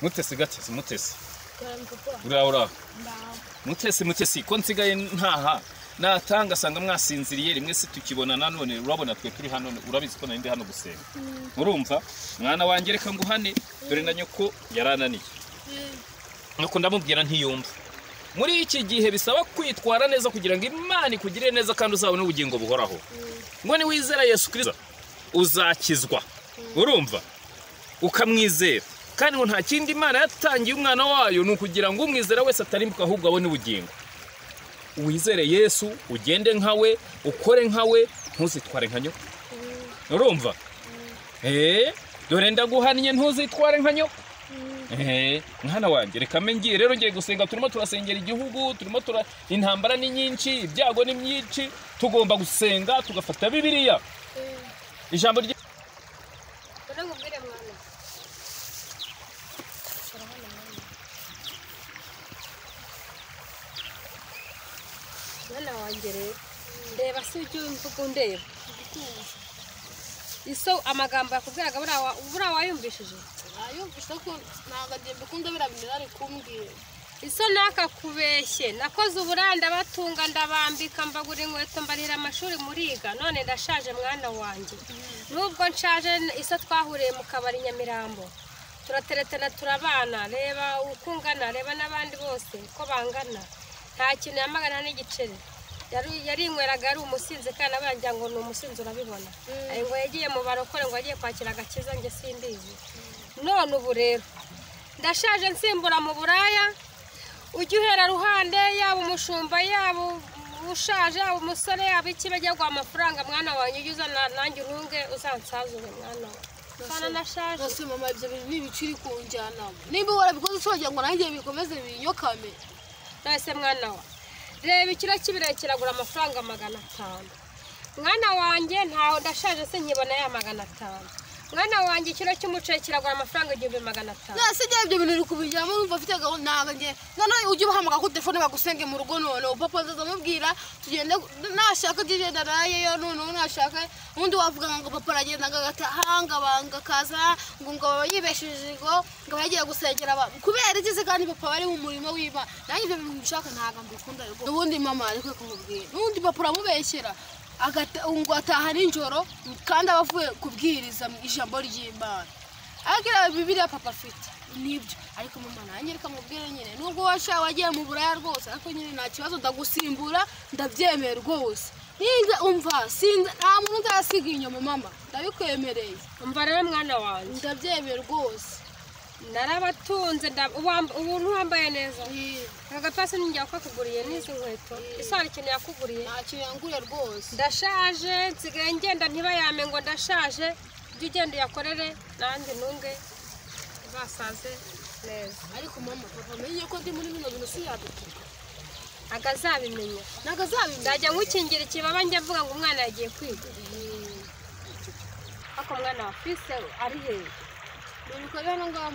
Mutesi gatesi mutesi. Ura. Mutesi mutesi ko nsigaye ntaha natanga sanga mwasinziriye rimwe se tukibona nanone urabona twe turi hano urabizi ko nari hano gusenga. Urumva mwana wanjye reka nguhane dore na nyoko yarananiye. Nuko ndamubwira ntiyumva. Muri iki gihe bisaba kwitwara neza kugira ngo Imana ikugirire neza kandi uzabone ubugingo buhoraho. Ngo ni wizera Yesu Kristo uzakizwa. Urumva ukamwizera. Kandi ngo nta kindi Imana yatangiye umwana wayo ni ukugira ngo umwizera wese atarimbuka ahubwo abone ubugingo. Wizere Yesu, ugende nkawe, ukore nkawe, ntuzitware nka nyoko. Urumva? Dore ndaguhannye ntuzitware nka nyoko. Mwana wanjye reka mengiye rero ngiye gusenga, turimo turasengera igihugu, turimo intambara ni nyinshi, ibyago ni myinshi, tugomba gusenga tugafata Bibiliya. Ijambo rye mwana wanjye rero ndeba si ibyo mvuga ndeba iso amagambo yakubwiraga buriya wayumvishije ayumvise ko ntabwo mbikunda birabinira ari kumbwira iso nakakubeshye nakoze uburanda batunga ndabambika mbagura inkweto mbarira amashuri muriga none ndashaje mwana wanjye nubwo nshaje iso twahuriye mu kabari Nyamirambo turateretana turabana reba uko ungana reba n'abandi bose ko bangana nta kintu yamagana n'igiceri yarinyweraga ari umusinzi kandi abangira ngo ni umusinzi urabibona ngo yagiye mu barokore ngo agiye kwakira agakiza njye simbizi none ubu rero ndashaje nsimbura mu buraya ujya uhera ruhande yaba umushumba yaba ushaje yaba umusore yaba iki bajya guha amafaranga mwana wanjye ujye uzana nanjye urunge uzansazure mwana wawe kana nashaje nose mama ibyo bintu ni ibiciri kunjyanamo nimba warabikoze ushobora ngo nanjye bikomeze binyokame nase mwana wa reba ikiro cy'ibirayi kiragura amafaranga 500 mwana wanjye ntaho ndashaje se nkibona ya 500 mwana wanjye ikiro cy'umuceri kiragura amafaranga 1500 nase ibyo bintu uri kubijyamo urumva afite gahunda ntabwo nge none ujye ubahamagara kuri telefone bagusenge mu rugo none papa azamubwira tugende nashaka tugenda nayeyo none nashaka undi wavuga ngo papa aragenda agatahanga banga kaza ngo ngo yibesheje ngo ngo yagiye gusengera kubera iki se kandi papa bari mu murimo w'Imana nanjye ibyo bintu nshaka ntabwo mbikunda rwose ubundi mama ariko kumubwira ubundi papa uramubeshyera ngo ataha nijoro kandi aba avuye kubwiriza ijambo ry'Imana ariko Bibiliya papa afite nibyo ariko mama nanjye reka mubwire nyine nubwo washa wagiye mu buraya rwose ariko nyine nta kibazo ndagusimbura ndabyemeye rwose ninza umva sinza nta muntu nzasiga inyuma mama ndabikwemereye umva rero mwana wanjye ndabyemeye rwose narabatunze ubu ntiwambaye neza agapasi ninjye kakuguriye n'izi nkweto ese hari ikintu yakuguriye nta kintu yanguriye rwose ndashaje nsigaye ngenda ntibayame ngo ndashaje ujye ugenda uyakorere nanjye ntunge uzasaze neza ariko mama papa amenye ko ndi muri bino bintu siyadutuka agazabimenya nagazabimenya nzajya nkukingira ikibaba njya mvuga ngo umwana yagiye kwiga ariko umwana wa fise ari hehe Niko hano ngaho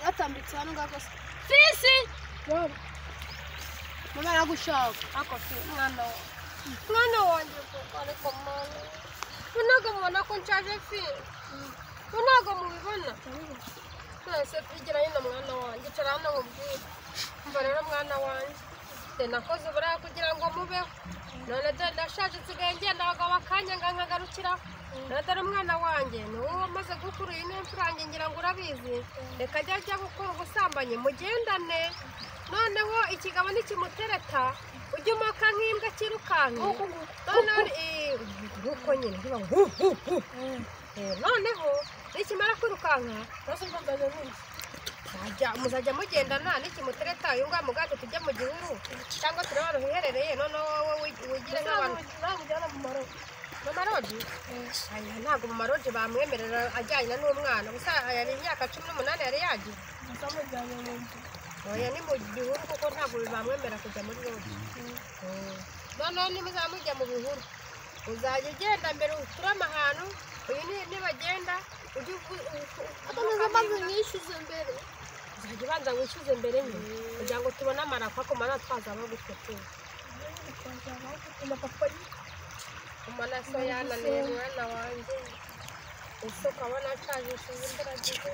yatambitse hano ngaho kose fisi mama aragushaka ako mwana mwana wanjye kuko ariko mama ntabwo mubona ko nshaje fi ntabwo mubibona mwese twigira hino mwana wanjye icara hano nkubwire umva rero mwana wanjye nakoze uburaya kugira ngo mubeho none dore ndashaje nsigaye ngenda abagabo bakanyanga nkagarukiraho none dore umwana wanjye ni wowe wamaze gukura iyi n'imfura yanjye ngira ngo urabizi reka ajye ajya gukora ubusambanyi mugendane noneho ikigabo nikimutereta ujye umoka nk'imbwa cyirukanka noneho nkuko nyine noneho nikimara kwirukanka muzajya mugendana nikimutereta uyu nguyu mugande tujye mu gihuru cyangwa turebe ahantu hiherereye noneho wowe wigire nk'abantu mu maroji ntabwo mu maroji bamwemerera ajyanye n'umwana gusa yari imyaka 18 yari yagiye oya ni mu gihuru kuko ntabwo bamwemera kujya muri roji noneho nimuzaba mujya mu bihuru uzajya ugenda mbere uturame ahantu uyu nibagenda ujye mwishyuze mbere uzajya ubanza wishyuze mbere nyine kugira ngo tubone amarako ariko mana twazaba gutwe tu amaraso yananiye mwana wanjye ese ukabona nshajishije imburagihe.